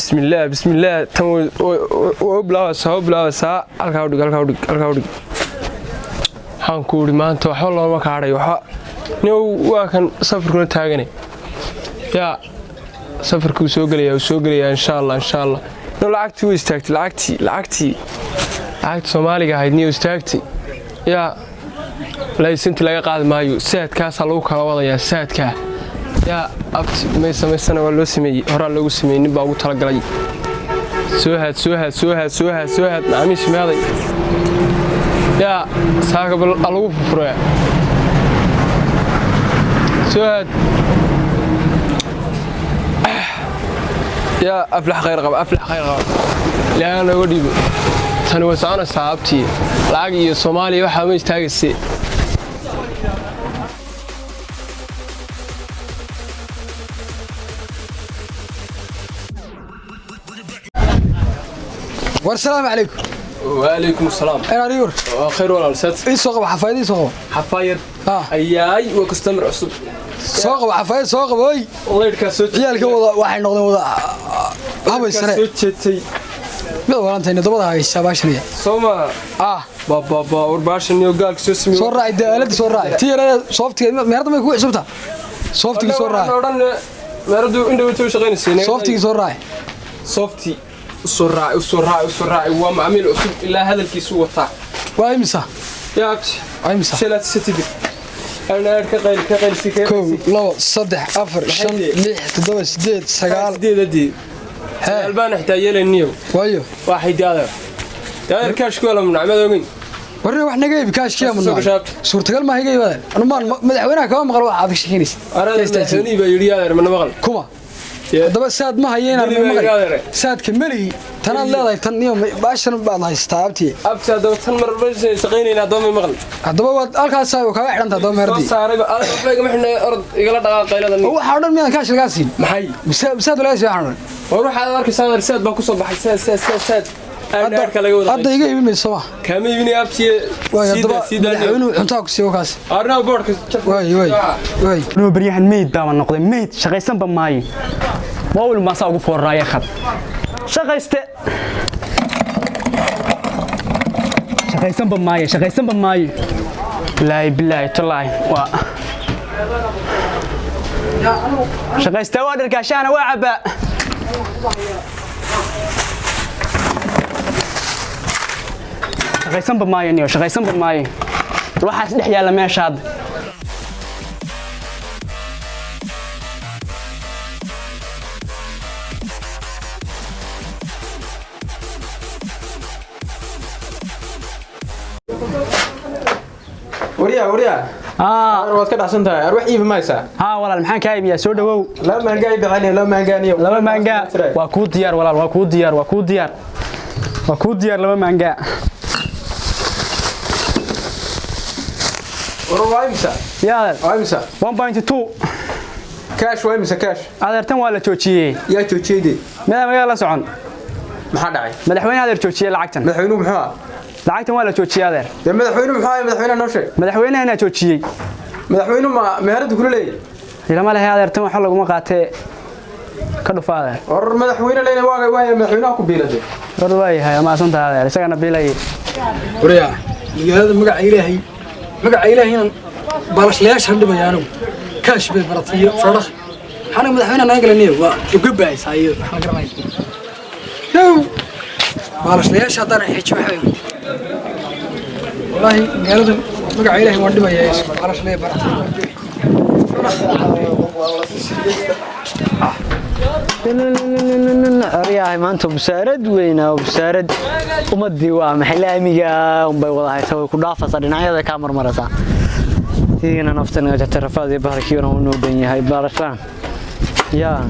Bismillaah, bismillaah. Tan way u bilaabaysaa, u bilaabaysaa. Halkaa udhig, halkaa udhig, halkaa udhig. Waxaan ku idhi maanta waxba looma kaadhay, waxba nin waa kan safarkuna taaganay. Yaa safarkuu soo gelayaa, uu soo gelayaa, insha Allah, insha Allah. No, lacagtii way istaagtay, lacagtii, lacagtii, lacagtii Soomaaliga ahayd niyo istaagtay. Yaa laysanti laga qaadi maayo, saadkaasaa lagu kala wadayaa, saadkaa. Yaa abti may samaysana, waa loo sameeyey, horaa loogu sameeyey, nin baa ugu talagalay. Soo haad, soo haad, soo haad, soo haad, soo haad, macaamiish meeday? Yaa saaka bal lagu furfuraya. Soo haad. Yaa aflax khayr qaba, aflax khayr qaba, ilaaha nooga dhiibo. Tani way soconaysaa abtii, lacag iyo Soomaaliya waxaa ma istaagayse. War salaamu calaykum. Waalaykum asalaam. Inaad yur. Waa khayr walaal, sad. Ii soo qabo xafaayad, ii soo qabo. Xafaayad? Ah. Ayaay, waa customer cusub. Soo qabo xafaayad, soo qabo, oy. Laydhkaa soo Ciyaalka wada waxay noqdeen wada habaysane. Soo jeetay. Mid walantayna dabada haysaa baashanaya. Soo maaha? Ah. Bababa, war baashan iyo gaalka soo sameeyey. Soo raaci dee, aaladda soo raaci, tii yarada sooftiga meerada may kugu cusubta, sooftiga soo raaci. Odhan meeradu indhow shaqaynaysa. Sooftiga soo raaci. Softi usoo raaci, usoo raaci, usoo raaci. Waa macmiil cusub, ilaa hadalkiisu wataa. Waa imisa? Yaa abti. Waa imisa? Shalaad sitidi aan ka qayl ka qaylsi ka. 1, 2, 3, 4, 5, 6, 7, 8, 9. Sideedadii Hee. Albaan xitaa yeelayniyo. Waayo. Waxay daadeer daadeer kaashku wala mamnuuc ogeyn. Warna wax naga iibi, kaashkiya Soo mamnuuc. gashaab. Suurtagal maaha iga iibadeen, anumaan madaxweynaha kama maqal wax aad ka sheekeynaysa. Arada madaxweynihii baa yidhi adeer, mana maqal. Kuma haddaba saad ma haye inaan Dili baa maqal. iga adeeray. Saadka melihi, tanaad leedahay, tan iyo baashan baad haystaa abtiye. Abti, haddaba tan mar ba shaqaynayna, haddaba may maqal. Haddaba waad halkaas kaaga xidhanta haddaba Soo meerdii. saarayba adeer, waxba igama xidhnay, orod igala dhaqaaq qaylada. Waxaa o dhan miyaan kaash lagaa siin? Maxay? Saad lagaa siin waxaan o dhan. War waxaad arkaysaa adeer, saad baa kusoo baxay, saad, saad, saad, saad aadka laga wada. Hadda iga iibin mayso ma? Kaama iibinaya abtiye. Waay. Siida Haddaba siida. Madaxweynuhu cuntaa ku siiyo kaas. Arnaha boodhka. Waay, waay, waay. Anuu baryahan meyd baaba noqday, meyd, shaqaysanba maayo. Mobil baan saa ugu foorraaya, khad shaqayste, shaqaysanba maayo, shaqaysanba maayo. Bilaahi, bilaahi, tallaahi, waa shaqaystaa, waa dharkaashaana, waa cabbaa. Shaqaysanba maayo niyo, shaqaysanba maayo. Waxaas dhex yaalla meesha hadda. Waryaa, waryaa. Waad ka dhacsan tahay, ar wax iibi maysaa? Haa walaal, maxaan kaa iibiyaa? Soo dhawow. Laba maangaa ii bixin, laba maangaaniyo. Laba maangaa waa kuu diyaar walaal, waa kuu diyaar, waa kuu diyaar, waa kuu diyaar, laba maangaa. War waa imisa? Yaa adeer? Waa imisa? 1.2. Kaash waa imisa, kaash? Adeertan waa la joojiyey. Yaa joojiyey? Midaa magaala la socon? Maxaa dhacay? Madaxweyne adeer joojiyey lacagtan. Madaxweynuhu muxuu ah? Lacagtan waa la joojiyey adeer. Dee madaxweynuhu muxuu ahay? Madaxweynaha noo sheeg. Madaxweynahanaa joojiyey. Madaxweynuhu ma meheradu kula leeyahay? Ilama lehe adeertan, waxa laguma qaatee, ka dhufa adeer. War madaxweyne leyna waa waaya, madaxweynaha ku biilatay. War waayahay, amaasantaha adeer, isagana biilayay. Waryaa, magaalada magaca Ilaahay, magaca Ilaahay, inaan baalashlayaashan dhibaya anigu. Kaash bay baratay iyo fardhaq. Maxaana madaxweynaha naga galaniyo, waa gabgabaaysaa iyo waxaan garanaya now baalashlayaasha haddaan xijo waxay. Wallaahi magaaladan magaca Ilaahay waan dhibayaa, isku baalashlaya baratay. Aryahay, maanta busaarad weynaa oo busaarad ummadii waa maxay, laamiga unbay wada haysa, way ku dhaafaysaa, dhinacyada kaa marmaraysaa. Sidiina naftan jatarafaad iyo bahalkiina uu noo dhan yahay baalashaan. Yaa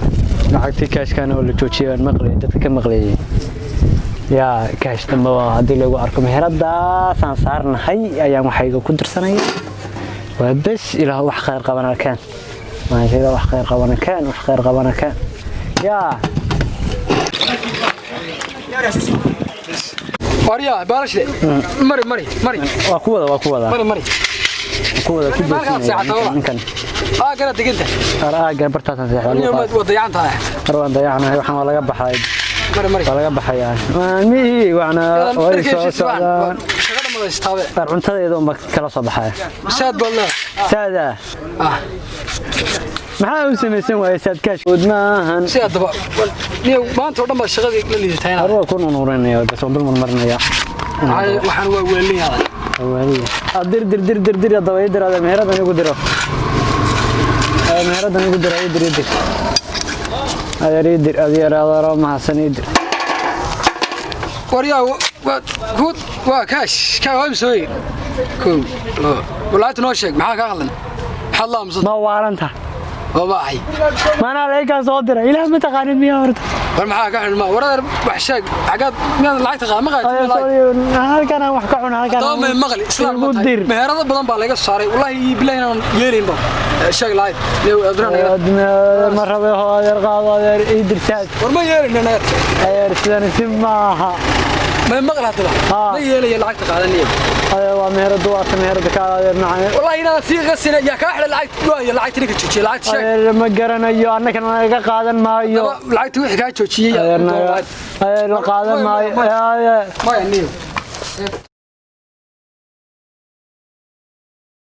lacagtii kaashkaana oo la joojiyay baan maqlayay, dadka ka maqlayay. Yaa kaash dambe waa haddii lagu arko meheradaasaan saarnahay ayaan waxayga ku dirsanaya. Waa bes, Ilaah wax khayr qabana keen maanta, Ilaah wax khayr qabana keen, wax khayr qabana keen. Yaa. Waryaa baalashle, mari, mari, mari. Waa ku wada, waa ku wada. Mari, mari. Ku wada ku. Maalkaad seexataa wada. Ninkan. Aa kana deganta. Araaga bartaasaan seexdaa. Waa dayacan tahay. Mar waan dayacnahay, waxaan waa laga baxay. Mari, mari. Waa laga baxayaa maalmihii wacnaa way soo socdaan. Shaqa dhammadaystabe. Qaar cuntadeeda unba kala soo baxaya. Saad baad leedahay. Saada. Ah. Maxaa u samaysan waaya saad kaash maahan? Si haddaba niyow, maanta oo dhan baad shaqadii la liidatay inaad. Arwa ku nunuurinaya bas oo dul marmarinaya. Waxaan waa weelinayaa. Waaliya aad dir dir dir dir dir haddaba ii dir adeer, meherada igu diro. Adeer, meheradan igu diro, ii dir, ii dir adeer, ii dir adeer, adeero mahadsan, ii dir. Waryaa, waa ku waa kaash kaa waa imsooy? Kow, labo, walaata noo sheeg, maxaa kaa qaldan? Maxaad la aamusan? Ma waaranta? Waa maaxay? Maanaa laykaa soo diray? Ilaah ma taqaanid miyaa horta? War maxaa ka xidhma? War adeer, wax sheeg, xaggaad miyaad lacagta qaad ma Adeer, qaadid? Sorry, halkan aan wax ka cuna, halkan Daba may maqli islaam ma igu tahay dir. Meherado badan baa laga saaray, wallahi iyo billahi inaan yeelayn ba. Sheeg lacag niyow adraan. Adeer, ma rabe ho adeer, qaado adeer, ii dir saad. War ma yeelayna naga. Adeer, sidan si maaha. May maqli haddaba. Haa. Ma yeelaya lacagta qaadan niyow. Adeer, waa meheradu, waa ta meherada ka adeer macaan. Wallahi inaan sii qasina yaa kaa xidhay lacagta, waayo lacagta ninka joojiyay lacagta sheeg. Adeer, ma garanayo, annagana naga qaadan maayo. Haddaba lacagta wixii kaa joojiyey. Adeer, naga adeer la qaadan maayo adeer. Maya niyow.